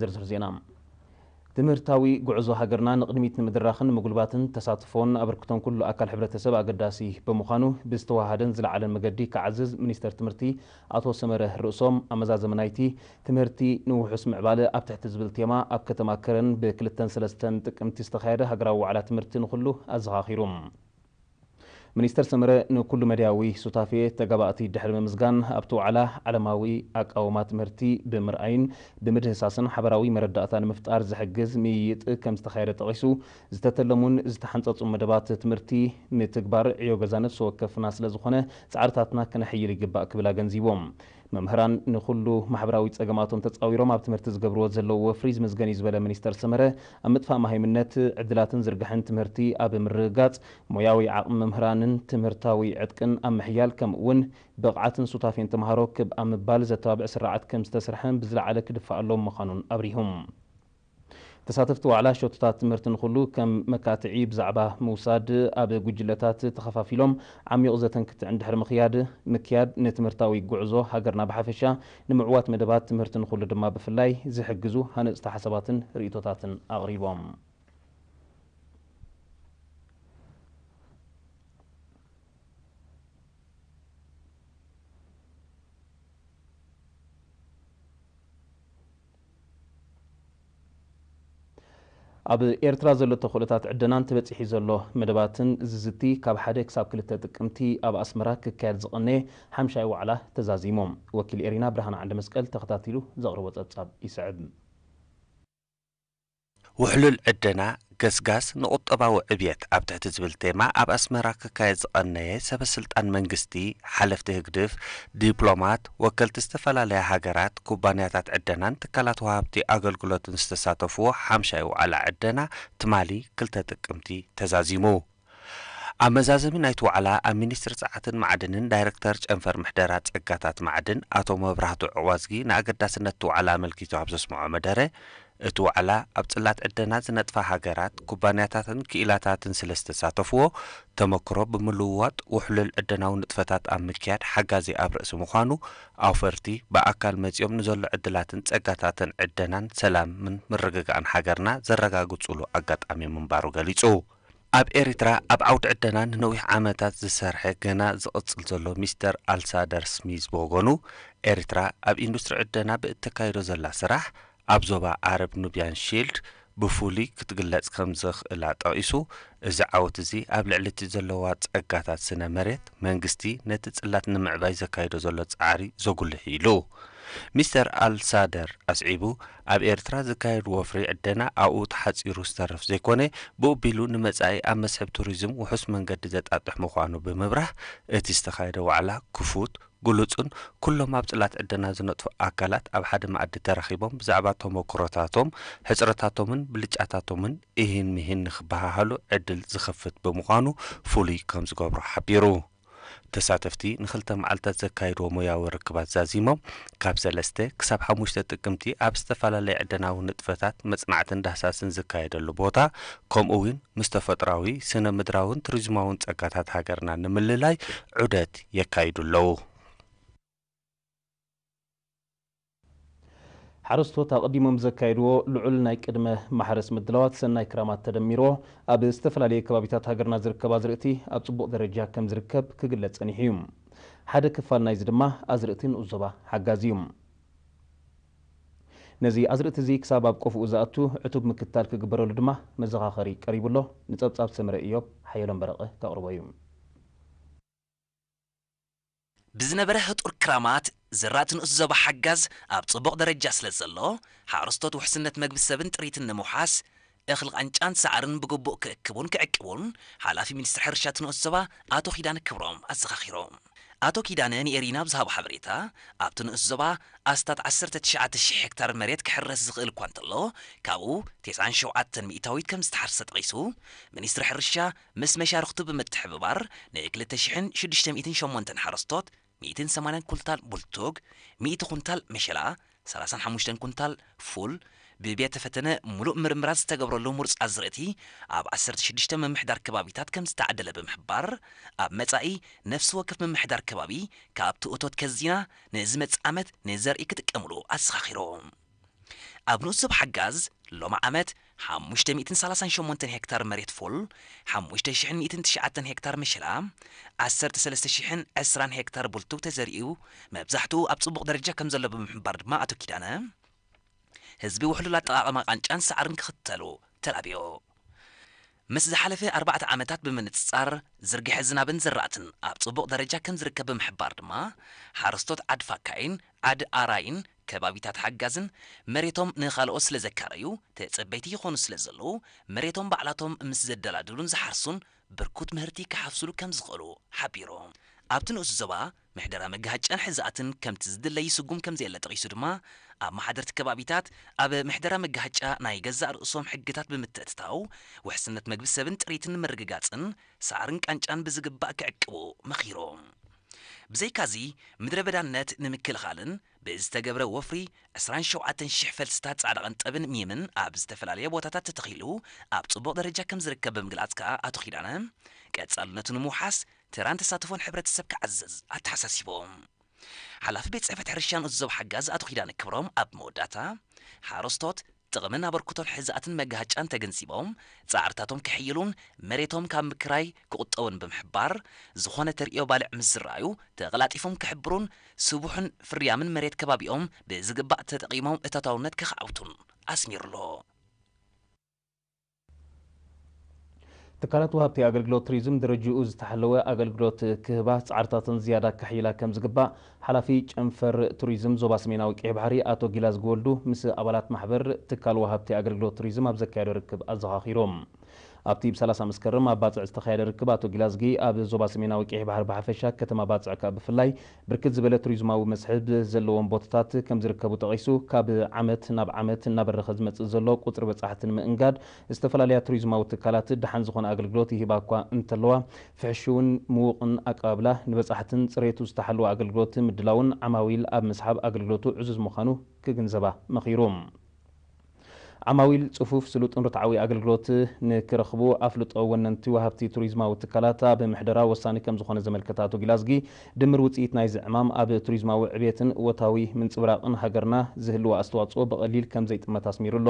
ዝርዝር ዜና። ትምህርታዊ ጉዕዞ ሃገርና ንቕድሚት ንምድራኽን ንምጉልባትን ተሳትፎን ኣበርክቶን ኩሉ ኣካል ሕብረተሰብ ኣገዳሲ ብምዃኑ፣ ብዝተዋሃደን ዝለዓለን መገዲ ክዓዝዝ ሚኒስተር ትምህርቲ ኣቶ ሰመረ ርእሶም፣ ኣመዛዘመ ናይቲ ትምህርቲ ንውሑስ ምዕባለ ኣብ ትሕቲ ዝብል ቴማ ኣብ ከተማ ከረን ብክልተን ሰለስተን ጥቅምቲ ዝተኻየደ ሃገራዊ ዋዕላ ትምህርቲ ንኹሉ ኣዘኻኺሩ። ሚኒስተር ሰመረ ንኩሉ መድያዊ ሱታፌ ተጋባእቲ ድሕሪ ምምስጋን፣ ኣብቲ ዋዕላ ዓለማዊ ኣቃውማ ትምህርቲ ብምርኣይን ብምድህሳስን ሓበራዊ መረዳእታ ንምፍጣር ዝሕግዝ ምይይጥ ከም ዝተኻየደ ጠቒሱ፣ ዝተተለሙን ዝተሓንጸጹን መደባት ትምህርቲ ንትግባር ዕዮ ገዛ ነፍሲ ወከፍና ስለ ዝኾነ፣ ጻዕርታትና ከነሕይል ይግባእ ክብል ኣገንዚቦም። መምህራን ንኹሉ ማሕበራዊ ጸገማቶም ተጻዊሮም ኣብ ትምህርቲ ዝገብርዎ ዘለዉ ወፍሪ ዝምስገን እዩ ዝበለ ሚኒስተር ሰመረ፣ ኣብ ምጥፋእ መሃይምነት ዕድላትን ዝርግሐን ትምህርቲ ኣብ ምርግጋጽ፣ ሞያዊ ዓቕሚ መምህራንን ትምህርታዊ ዕጥቅን ኣብ ምሕያል፣ ከምኡ እውን ብቕዓትን ሱታፌን ተምሃሮ ክብ ኣብ ምባል ዘተባብዕ ስርዓት ከም ዝተሰርሐን ብዝለዓለ ክድፋኣሎም ምዃኑን ኣብሪሆም። ተሳተፍቲ ዋዕላ ሸቶታት ትምህርቲ ንኹሉ ከም መካትዒ ብዛዕባ ምውሳድ ኣብ ጉጅለታት ተኸፋፊሎም ዓሚቕ ዘተን ክትዕን ድሕሪ ምኽያድ፣ ምክያድ ንትምህርታዊ ጉዕዞ ሃገርና ብሓፈሻ፣ ንምዕዋት መደባት ትምህርቲ ንኹሉ ድማ ብፍላይ ዝሕግዙ ሃነጽቲ ሓሳባትን ርእይቶታትን ኣቕሪቦም። ኣብ ኤርትራ ዘሎ ተኽእሎታት ዕደናን ተበጺሒ ዘሎ መደባትን ዝዝቲ ካብ ሓደ ክሳብ ክልተ ጥቅምቲ ኣብ ኣስመራ ክካየድ ዝቐነየ ሓምሻይ ዋዕላ ተዛዚሙ። ወኪል ኤሪና ብርሃነ ዓንደ መስቀል ተኸታቲሉ ዘቕርቦ ጸብጻብ ይስዕብ። ውሕሉል ዕደና ገስጋስ ንቁጠባዊ ዕብየት ኣብ ትሕቲ ዝብል ቴማ ኣብ ኣስመራ ክካየድ ዝቐነየ ሰበ ስልጣን መንግስቲ፣ ሓለፍቲ ህግድፍ፣ ዲፕሎማት፣ ወከልቲ ዝተፈላለያ ሃገራት፣ ኩባንያታት ዕደናን ትካላት ወሃብቲ ኣገልግሎትን ዝተሳተፍዎ ሓምሻይ ዋዕላ ዕደና ትማሊ ክልተ ጥቅምቲ ተዛዚሙ። ኣመዛዘሚ ናይቲ ዋዕላ ኣብ ሚኒስትሪ ጸዓትን ማዕድንን ዳይረክተር ጨንፈር ምሕደራ ጸጋታት ማዕድን ኣቶ መብራህቱ ዕዋዝጊ ንኣገዳስነት እቲ ዋዕላ ኣመልኪቱ ኣብ ዘስምዖ መደረ፣ እቲ ዋዕላ ኣብ ጽላት ዕደና ዝነጥፋ ሃገራት፣ ኩባንያታትን ክኢላታትን ስለ ዝተሳተፍዎ፣ ተመክሮ ብምልውዋጥ ውሕሉል ዕደናዊ ንጥፈታት ኣብ ምክያድ ሓጋዚ ኣብ ርእሲ ምዃኑ፣ ኣውፈርቲ ብኣካል መጺኦም ንዘሎ ዕድላትን ጸጋታትን ዕደናን ሰላምን ምርግጋእን ሃገርና ዘረጋግጹሉ ኣጋጣሚ ምንባሩ ገሊጹ። ኣብ ኤሪትራ ኣብ ዓውዲ ዕደና ንነዊሕ ዓመታት ዝሰርሐ ገና ዝቕጽል ዘሎ ሚስተር ኣልሳደር ስሚዝ ብወገኑ፣ ኤሪትራ ኣብ ኢንዱስትሪ ዕደና ብእተካይዶ ዘላ ስራሕ ኣብ ዞባ ዓረብ ኑብያን ሺልድ ብፍሉይ ክትግለጽ ከም ዘኽእላ ጠቒሱ፣ እዚ ዓወት እዚ ኣብ ልዕሊ እቲ ዘለዋ ጸጋታት ስነ መሬት መንግስቲ ነቲ ጽላት ንምዕባይ ዘካይዶ ዘሎ ጻዕሪ ዘጉልሕ እዩ ኢሉ። ሚስተር ኣልሳደር ኣስዒቡ፣ ኣብ ኤርትራ ዝካየድ ወፍሪ ዕደና ኣብኡ ተሓጺሩ ዝተርፍ ዘይኮነ፣ ብኡ ኣቢሉ ንመጻኢ ኣብ መስሕብ ቱሪዝም ውሑስ መንገዲ ዘጣጥሕ ምዃኑ ብምብራህ፣ እቲ ዝተኻየደ ዋዕላ ክፉት፣ ግሉጽን ኩሎም ኣብ ጽላት ዕደና ዝነጥፉ ኣካላት ኣብ ሓደ መኣዲ ተራኺቦም ብዛዕባ ተመክሮታቶም፣ ሕጽረታቶምን ብልጫታቶምን እሂን ምሂን ንኽበሃሃሉ ዕድል ዝኸፍት ብምዃኑ ፍሉይ ከም ዝገብሮ ሓቢሩ። ተሳተፍቲ ንኽልተ መዓልታት ዘካየድዎ ሞያዊ ርክባት ዛዚሞም፣ ካብ ሰለስተ ክሳብ ሓሙሽተ ጥቅምቲ ኣብ ዝተፈላለየ ዕደናዊ ንጥፈታት መጽናዕትን ዳህሳስን ዝካየደሉ ቦታ፣ ከምኡ እውን ምስ ተፈጥሮኣዊ፣ ስነ ምድራውን ቱሪዝማውን ጸጋታት ሃገርና ንምልላይ ዑደት የካይዱ ኣለዉ። ሓረስቶት ኣቐዲሞም ዘካየድዎ ልዑል ናይ ቅድመ ማሕረስ ምድላዋት ሰናይ ክራማት ተደሚርዎ ኣብ ዝተፈላለየ ከባቢታት ሃገርና ዝርከብ ኣዝርእቲ ኣብ ጽቡቕ ደረጃ ከም ዝርከብ ክግለጽ ጸኒሑ እዩ። ሓደ ክፋል ናይዚ ድማ ኣዝርእቲ ንኡስ ዞባ ሓጋዚ እዩ። ነዚ ኣዝርእቲ እዚ ክሳብ ኣብ ቆፍኡ ዝኣቱ ዕቱብ ምክትታል ክግበረሉ ድማ መዘኻኸሪ ቀሪቡ ኣሎ። ንጸብጻብ ሰመረ ኢዮብ ሓየሎም በረቐ ከቕርቦ እዩ። ብዝነበረ ህጡር ክራማት፣ ዝራእቲ ንኡስ ዞባ ሓጋዝ ኣብ ጽቡቕ ደረጃ ስለ ዘሎ፣ ሓረስቶት ውሕስነት መግቢ ሰብን ጥሪትን ንምውሓስ፣ እኽሊ ቃንጫን ሳዕርን ብግቡእ ክእክቡን ክዕቅቡን ሓላፊ ሚኒስትሪ ሕርሻ እቲ ንኡስ ዞባ ኣቶ ኪዳነ ክብሮም ኣዘኻኺሮም። ኣቶ ኪዳነ ንኤሪና ኣብ ዝሃቦ ሓበሬታ፣ ኣብቲ ንኡስ ዞባ ኣስታት ዓሰርተ ትሽዓተ ሽሕ ሄክታር መሬት ክሕረስ ዝኽእል እኳ እንተሎ፣ ካብኡ ተስዓን ሸውዓተን ሚእታዊት ከም ዝተሓርሰ ጠቒሱ፣ ሚኒስትሪ ሕርሻ ምስ መሻርኽቱ ብምትሕብባር ን ክልተ ሽሕን ሽዱሽተ ሚእትን ሸሞንተን ሓረስቶት ሚእትን ሰማንያን ኩንታል ቡልቱግ፣ ሚእቲ ኩንታል መሸላ፣ ሰላሳን ሓሙሽተን ኩንታል ፉል፣ ብቤተ ፈተነ ሙሉእ ምርምራት ዝተገብረሉ ምሩፅ ኣዝርእቲ ኣብ ዓሰርተ ሽዱሽተ ምምሕዳር ከባቢታት ከም ዝተዓደለ ብምሕባር፣ ኣብ መፃኢ ነፍሲ ወከፍ ምምሕዳር ከባቢ ካብቲ እቶት ከዚና ንዝመፅእ ዓመት ንዘርኢ ክጥቀምሉ ኣዘኻኺሮም። ኣብ ንኡስ ዞባ ሓጋዝ ሎሚ ዓመት ሓሙሽተ ሚእትን ሰላሳን ሸሞንተን ሄክታር መሬት ፉል፣ ሓሙሽተ ሽሕን ሚእትን ትሽዓተን ሄክታር መሸላ፣ ዓሰርተ ሰለስተ ሽሕን ዕስራን ሄክታር ቡልቱግ ተዘሪኡ፣ መብዛሕትኡ ኣብ ጽቡቕ ደረጃ ከም ዘሎ ብምሕባር ድማ ኣቶ ኪዳነ፣ ህዝቢ ውሕሉል ኣጠቓቕማ ቃንጫን ሳዕርን ክኽተሉ ተላብዮ። ምስ ዝሓለፈ ኣርባዕተ ዓመታት ብምንጽጻር፣ ዝርግሐ ዝናብን ዝራእትን ኣብ ጽቡቕ ደረጃ ከም ዝርከብ ብምሕባር ድማ፣ ሓረስቶት ዓዲ ፋካይን ዓዲ ኣራይን ከባቢታት ሓጋዝን መሬቶም ንኻልኦት ስለ ዘካረዩ፣ ተጸበይቲ ይኾኑ ስለ ዘለዉ፣ መሬቶም ባዕላቶም ምስ ዘደላድሉን ዝሓርሱን ብርኩት ምህርቲ ክሓፍስሉ ከም ዝኽእሉ ሓቢሩ። ኣብቲ ንኡስ ዞባ፣ ምሕደራ መጋሃጫን ሕዛእትን ከምቲ ዝድለ ይስጉም ከም ዘየለ ጠቒሱ ድማ፣ ኣብ መሓደርቲ ከባቢታት ኣብ ምሕደራ መጋሃጫ ናይ ገዛእ ርእሶም ሕግታት ብምትእትታው፣ ውሕስነት መግቢ ሰብን ጥሪትን ንምርግጋጽን ሳዕርን ቃንጫን ብዝግባእ ክዕቅቡ መኺሩ። ብዘይካዚ፣ ምድረ በዳነት ንምክልኻልን ብዝተገብረ ወፍሪ ዕስራን ሸውዓተን ሽሕ ፈልስታት ጻዕዳ ቅንጠብን ሚምን ኣብ ዝተፈላለየ ቦታታት ተተኺሉ ኣብ ጽቡቕ ደረጃ ከም ዝርከብ ብምግላጽ ከኣ ኣቶ ኪዳነ፣ ቀጻልነቱ ንምውሓስ ተራን ተሳትፎን ሕብረተሰብ ክዓዝዝ ኣተሓሳሲቡ። ሓላፊ ቤት ጽሕፈት ሕርሻ ንኡስ ዞባ ሓጋዝ ኣቶ ኪዳነ ክብሮም ኣብ መወዳእታ፣ ሓረስቶት ጥቕምን ኣበርክቶን ሕዛእትን መጋሃጫን ተገንዚቦም፣ ጻዕርታቶም ከሕይሉን መሬቶም ካብ ምክራይ ክቑጠቡን ብምሕባር፣ ዝኾነ ተርእዮ ባልዕ ምስ ዝረኣዩ ተቐላጢፎም ክሕብሩን ስቡሕን ፍርያምን መሬት ከባቢኦም ብዝግባእ ተጠቒሞም እታታውነት ከኻዕብቱን ኣስሚሩሎ። ትካላት ወሃብቲ ኣገልግሎት ቱሪዝም ደረጅኡ ዝተሓለወ ኣገልግሎት ክህባ ጻዕርታተን ዝያዳ ከሕይላ ከም ዝግባእ ሓላፊ ጨንፈር ቱሪዝም ዞባ ሰሜናዊ ቀይሕ ባሕሪ ኣቶ ጊላዝጊ ወልዱ ምስ ኣባላት ማሕበር ትካል ወሃብቲ ኣገልግሎት ቱሪዝም ኣብ ዘካየዶ ርክብ ኣዘኻኺሮም። ኣብቲ ብሰላሳ መስከረም ኣብ ባጽዕ ዝተኻየደ ርክብ ኣቶ ጊላዝጊ ኣብ ዞባ ሰሜናዊ ቀይሕ ባሕሪ ብሓፈሻ ከተማ ባጽዕ ከኣ ብፍላይ ብርክት ዝበለ ቱሪዝማዊ መስሕብ ዘለዎም ቦታታት ከም ዝርከቡ ጠቒሱ፣ ካብ ዓመት ናብ ዓመት እናበረኸ ዝመጽእ ዘሎ ቁጽሪ በጻሕቲ ንምእንጋድ ዝተፈላለያ ቱሪዝማዊ ትካላት ደሓን ዝኾነ ኣገልግሎት ይህባ እኳ እንተለዋ፣ ፍሕሽውን ምዉቕን ኣቀባብላ፣ ንበጻሕትን ጽሬቱ ዝተሓለወ ኣገልግሎት ምድላውን ዓማዊል ኣብ ምስሓብ ኣገልግሎቱ ዕዙዝ ምዃኑ ክግንዘባ መኺሩ። ዓማዊል ጽፉፍ፣ ስሉጥን ርትዓዊ ኣገልግሎት ንክረኽቡ ኣፍልጦ ወነንቲ ወሃብቲ ቱሪዝማዊ ትካላት ኣብ ምሕደራ ወሳኒ ከም ዝኾነ ዘመልከተ ኣቶ ጊላዝጊ፣ ድምር ውጽኢት ናይዚ ዕማም ኣብ ቱሪዝማዊ ዕብየትን እወታዊ ምንጽብራቕን ሃገርና ዝህልዎ ኣስተዋጽኦ ብቐሊል ከም ዘይጥመት ኣስሚሩ ኣሎ።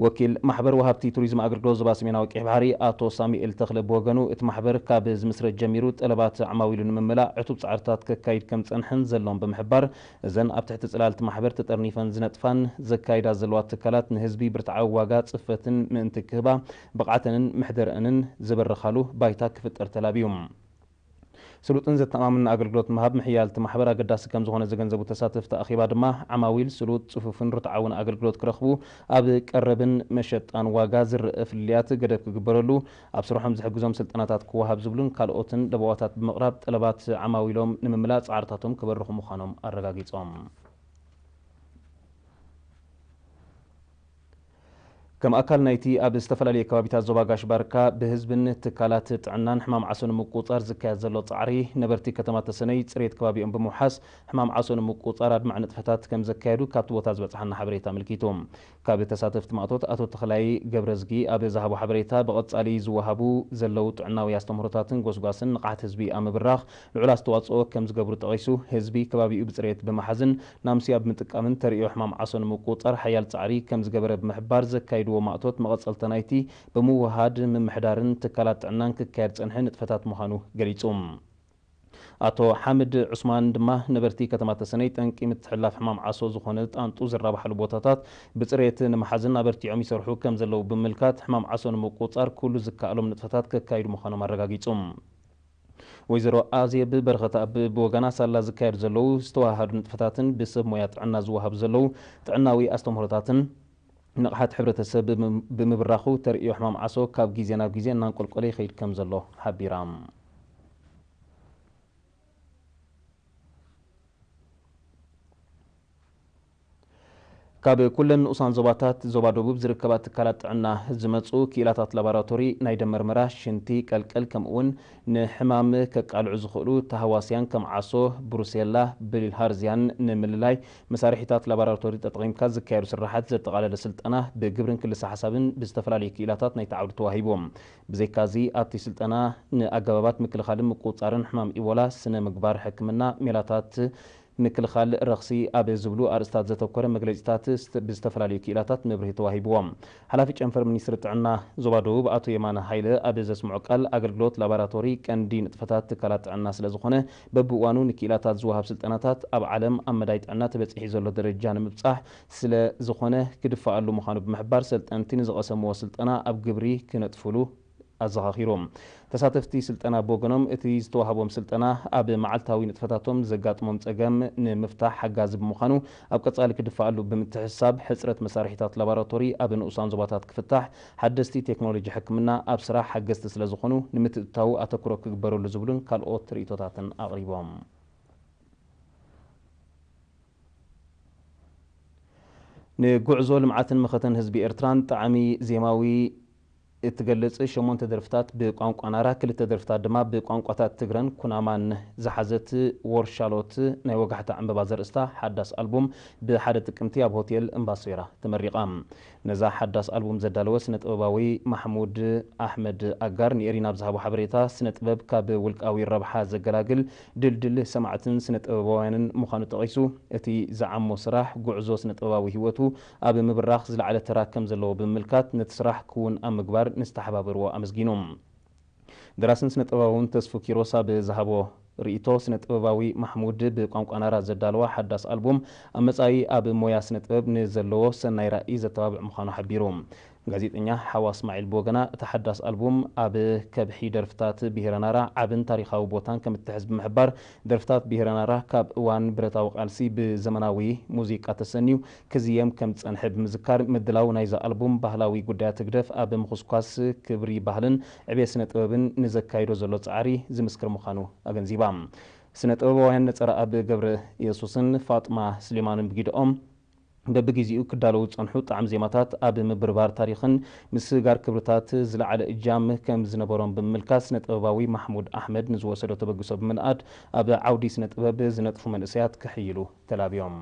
ወኪል ማሕበር ወሃብቲ ቱሪዝም ኣገልግሎት ዞባ ሰሜናዊ ቀይሕ ባሕሪ ኣቶ ሳሙኤል ተኽለ ብወገኑ፣ እቲ ማሕበር ካብ ዝምስረት ጀሚሩ ጠለባት ዓማዊሉ ንምምላእ ዕቱብ ጻዕርታት ከካይድ ከም ዝጸንሐን ዘሎን ብምሕባር፣ እዘን ኣብ ትሕቲ ጽላል እቲ ማሕበር ተጠርኒፈን ዝነጥፋን ዘካይዳ ዘለዋ ትካላት ንህዝቢ ብርትዓዊ ዋጋ ጽፈትን ምእንቲ ክህባ ብቕዓተንን ምሕደረአንን ዝበርኻሉ ባይታ ክፍጠር ተላብዩ። ስሉጥን ዘተኣማምንን ኣገልግሎት ምሃብ ምሕያል እቲ ማሕበር ኣገዳሲ ከም ዝኾነ ዘገንዘቡ ተሳተፍቲ ኣኼባ ድማ፣ ዓማዊል ስሉጥ፣ ጽፉፍን ርትዓውን ኣገልግሎት ክረኽቡ ኣብ ቀረብን መሸጣን ዋጋ ዝረአ ፍልልያት ገደብ ክግበረሉ፣ ኣብ ስርሖም ዝሕግዞም ስልጠናታት ክወሃብ ዝብሉን ካልኦትን ለበዋታት ብምቕራብ ጠለባት ዓማዊሎም ንምምላእ ጻዕርታቶም ክበርኹ ምዃኖም ኣረጋጊጾም። ከም ኣካል ናይቲ ኣብ ዝተፈላለዩ ከባቢታት ዞባ ጋሽ ባርካ ብህዝብን ትካላት ጥዕናን ሕማም ዓሶ ንምቁጽጻር ዝካየድ ዘሎ ጻዕሪ፣ ነበርቲ ከተማ ተሰነይ ጽሬት ከባቢኦም ብምውሓስ ሕማም ዓሶ ንምቁጽጻር ኣድማዒ ንጥፈታት ከም ዘካየዱ ካብቲ ቦታ ዝበጽሓና ሓበሬታ ኣመልኪቱ። ካብ ተሳተፍቲ ማእቶት ኣቶ ተኽላይ ገብረዝጊ ኣብ ዝሃቦ ሓበሬታ፣ ብቐጻሊ ዝወሃቡ ዘለዉ ጥዕናዊ ኣስተምህሮታትን ጎስጓስን ንቕሓት ህዝቢ ኣብ ምብራኽ ልዑል ኣስተዋጽኦ ከም ዝገብሩ ጠቒሱ፣ ህዝቢ ከባቢኡ ብጽሬት ብምሓዝን ናምሲ ኣብ ምጥቃምን ተርእዮ ሕማም ዓሶ ንምቁጽጻር ሓያል ጻዕሪ ከም ዝገበረ ብምሕባር፣ ዘካይድዎ ማእቶት መቐጸልታ ናይቲ ብምውህሃድ ምምሕዳርን ትካላት ጥዕናን ክካየድ ዝጸንሐ ንጥፈታት ምዃኑ ገሊጹ። ኣቶ ሓምድ ዑስማን ድማ ነበርቲ ከተማ ተሰነይ ጠንቂ ምትሕልላፍ ሕማም ዓሶ ዝኾነ ጣንጡ ዝራባሓሉ ቦታታት ብጽሬት ንምሓዝን ኣበርቲዖም ይሰርሑ ከም ዘለዉ ብምምልካት፣ ሕማም ዓሶ ንምቁጽጻር ኩሉ ዝከኣሎም ንጥፈታት ከካይዱ ምዃኖም ኣረጋጊጹ። ወይዘሮ ኣዜብ በረኸት ኣብ ብወገና፣ ሳላ ዝካየዱ ዘለዉ ዝተዋሃዱ ንጥፈታትን ብሰብ ሞያ ጥዕና ዝወሃቡ ዘለዉ ጥዕናዊ ኣስተምህሮታትን ንቕሓት ሕብረተሰብ ብምም-፣ ብምብራኹ፣ ተርእዮ ሕማም ዓሶ ካብ ግዜ ናብ ግዜ እናንቆልቆለ ይኸይድ ከም ዘሎ ሓቢራ። ካብ ኩለን ንኡሳን ዞባታት ዞባ ደቡብ ዝርከባ ትካላት ጥዕና ዝመጹ ክኢላታት ላቦራቶሪ ናይ ደም መርመራ፣ ሽንቲ፣ ቀልቀል፣ ከምኡ'ውን ንሕማም ከቃልዑ ዝኽእሉ ተሃዋስያን ከም ዓሶ፣ ብሩሴላ፣ ብሊልሃርዝያን ንምልላይ መሳርሒታት ላቦራቶሪ ተጠቒምካ ዝካየዱ ስራሓት ዘጠቓለለ ስልጠና ብግብርን ክልሰ ሓሳብን ብዝተፈላለዩ ክኢላታት ናይቲ ዓውዲ ተዋሂቡ። ብዘይካዚ ኣብቲ ስልጠና ንኣገባባት ምክልኻልን ምቁጽጻርን ሕማም ኢቦላ፣ ስነ ምግባር ሕክምና፣ ሜላታት ምክልኻል ረኽሲ ኣብ ዝብሉ ኣርእስታት ዘተኮረ መግለጺታት ስተ-፣ ብዝተፈላለዩ ክኢላታት መብርሂ ተዋሂብዎም። ሓላፊ ጨንፈር ሚኒስትሪ ጥዕና ዞባ ደቡብ ኣቶ የማነ ሃይለ ኣብ ዘስምዖ ቃል፣ ኣገልግሎት ላቦራቶሪ ቀንዲ ንጥፈታት ትካላት ጥዕና ስለ ዝኾነ፣ በብእዋኑ ንክኢላታት ዝወሃብ ስልጠናታት ኣብ ዓለም ኣብ መዳይ ጥዕና ተበጺሑ ዘሎ ደረጃ ንምብጻሕ ስለ ዝኾነ ክድፈኣሉ ምዃኑ ብምሕባር፣ ሰልጠንቲ ንዝቐሰምዎ ስልጠና ኣብ ግብሪ ክነጥፍሉ ኣዘኻኺሩ። ተሳተፍቲ ስልጠና ብወገኖም፣ እቲ ዝተዋህቦም ስልጠና ኣብ መዓልታዊ ንጥፈታቶም ዘጋጥሞም ጸገም ንምፍታሕ ሓጋዚ ብምዃኑ፣ ኣብ ቀጻሊ ክድፈኣሉ ብምትሕስሳብ፣ ሕጽረት መሳርሒታት ላቦራቶሪ ኣብ ንኡሳን ዞባታት ክፍታሕ፣ ሓደስቲ ቴክኖሎጂ ሕክምና ኣብ ስራሕ ሓገዝቲ ስለ ዝኾኑ፣ ንምትእትታዉ ኣተኩሮ ክግበረሉ ዝብሉን ካልኦት ርእይቶታትን ኣቕሪቦም። ንጉዕዞ ልምዓትን መኸተን ህዝቢ ኤርትራን ጣዕሚ ዜማዊ እትገልጽ ሸሞንተ ደርፍታት ብቋንቋ ናራ፣ ክልተ ደርፍታት ድማ ብቋንቋታት ትግረን ኩናማን ዝሓዘት ወርሻሎት ናይ ወጋሕታ ዕምበባ ዘርእስታ ሓዳስ ኣልቡም ብሓደ ጥቅምቲ ኣብ ሆቴል እምባሶይራ ተመሪቓ። ነዛ ሓዳስ ኣልቡም ዘዳለወ ስነ ጥበባዊ ማሕሙድ ኣሕመድ ኣጋር ንኤሪና ኣብ ዝሃቦ ሓበሬታ፣ ስነ ጥበብ ካብ ውልቃዊ ረብሓ ዘገላግል ድልድል ሰማዕትን ስነ ጥበባውያንን ምዃኑ ጠቒሱ፣ እቲ ዝዓሞ ስራሕ ጉዕዞ ስነ ጥበባዊ ህይወቱ ኣብ ምብራኽ ዝለዓለ ተራ ከም ዘለዎ ብምምልካት፣ ነቲ ስራሕ ክውን ኣብ ምግባር ንዝተሓባበርዎ ኣመስጊኑ። ደራስን ስነ ጥበባውን ተስፉ ኪሮስ ኣብ ዝሃቦ ርእይቶ፣ ስነ ጥበባዊ ማሕሙድ ብቋንቋ ናራ ዘዳለዋ ሓዳስ ኣልቡም፣ ኣብ መጻኢ ኣብ ሞያ ስነ ጥበብ ንዘለዎ ሰናይ ራእይ ዘተባብዕ ምዃኑ ሓቢሩ። ጋዜጠኛ ሓዋ እስማዒል ብወገና፣ እታ ሓዳስ ኣልቡም ኣብ ከብሒ ደርፍታት ብሄረ ናራ ዓብን ታሪኻዊ ቦታን ከም እትሕዝ ብምሕባር፣ ደርፍታት ብሄረ ናራ ካብ እዋን ብረታዊ ቃልሲ ብዘመናዊ ሙዚቃ ተሰንዩ ክዝየም ከም ዝጸንሐ ብምዝካር፣ ምድላው ናይዛ ኣልቡም ባህላዊ ጉዳያት ህግደፍ ኣብ ምኹስኳስ ክብሪ ባህልን ዕቤት ስነ ጥበብን ንዘካይዶ ዘሎ ጻዕሪ ዝምስክር ምዃኑ ኣገንዚባ። ስነ ጥበባውያን ነጸረኣብ ገብረ የሱስን ፋጥማ ስሌማንን ብጊደኦም፣ በብግዜኡ ክዳለዉ ዝጸንሑ ጣዕም ዜማታት ኣብ ምብርባር ታሪኽን ምስጋር ክብርታት ዝለዓለ እጃም ከም ዝነበሮም ብምምልካት፣ ስነ ጥበባዊ ማሕሙድ ኣሕመድ ንዝወሰዶ ተበግሶ ብምንኣድ፣ ኣብ ዓውዲ ስነ ጥበብ ዝነጥፉ መንእሰያት ክሕይሉ ተላብዮም።